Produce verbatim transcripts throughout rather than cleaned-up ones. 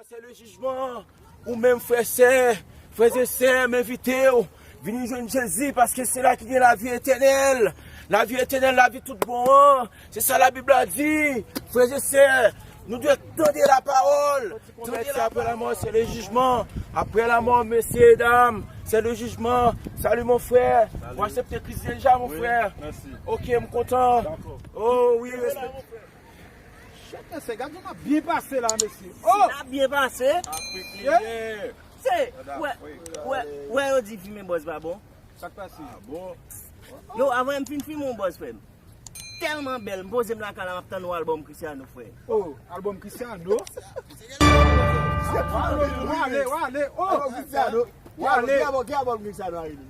Se le jijman. Ou menm, frè, sè, frè e sè, m envite w vini jwenn Jezi, paske se la ki gen lavi etènèl. Lavi etènèl, lavi tout bon an. Se sa Labib la di. Frè e sè, nou dwe tande lapawòl. Tande lapawòl. Apre lanmò, se le jijman. Apre lanmò, mesye, dam, se le jijman. Salut, mon frère. Ou aksepte Kris deja, mon frè? Ok, m kontan. Oh, wi, respè. Chèk mesye, gad jan n ap byen pase la, mesye. Oh! N ap byen pase. Se, wè, wè, wè yo di fimen bòz pa bon. Sa k pase? Yo, avan m fin fimen yon bòz, frè m. Tèlman bèl, m poze m lakay la, m ap tann yon albòm Cristiano, frè. Oh, albòm Cristiano? Wale, wale, wale, oh! Albòm Cristiano. Wale. Ki albòm, ki albòm Cristiano a rele?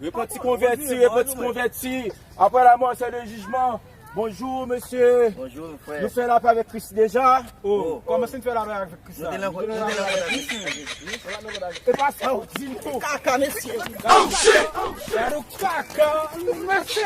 Repanti, konvèti, repanti, konvèti. Apre lanmò, se le jijman. Bonjou, mesye. Bonjou, frè. Nou fè lapè avèk Kris deja. Oh, kòmanse n fè lapè avèk Kris la. Nou te nan kontak. E pa sa w di nou. Kaka, mesye. Gade kaka, mesye.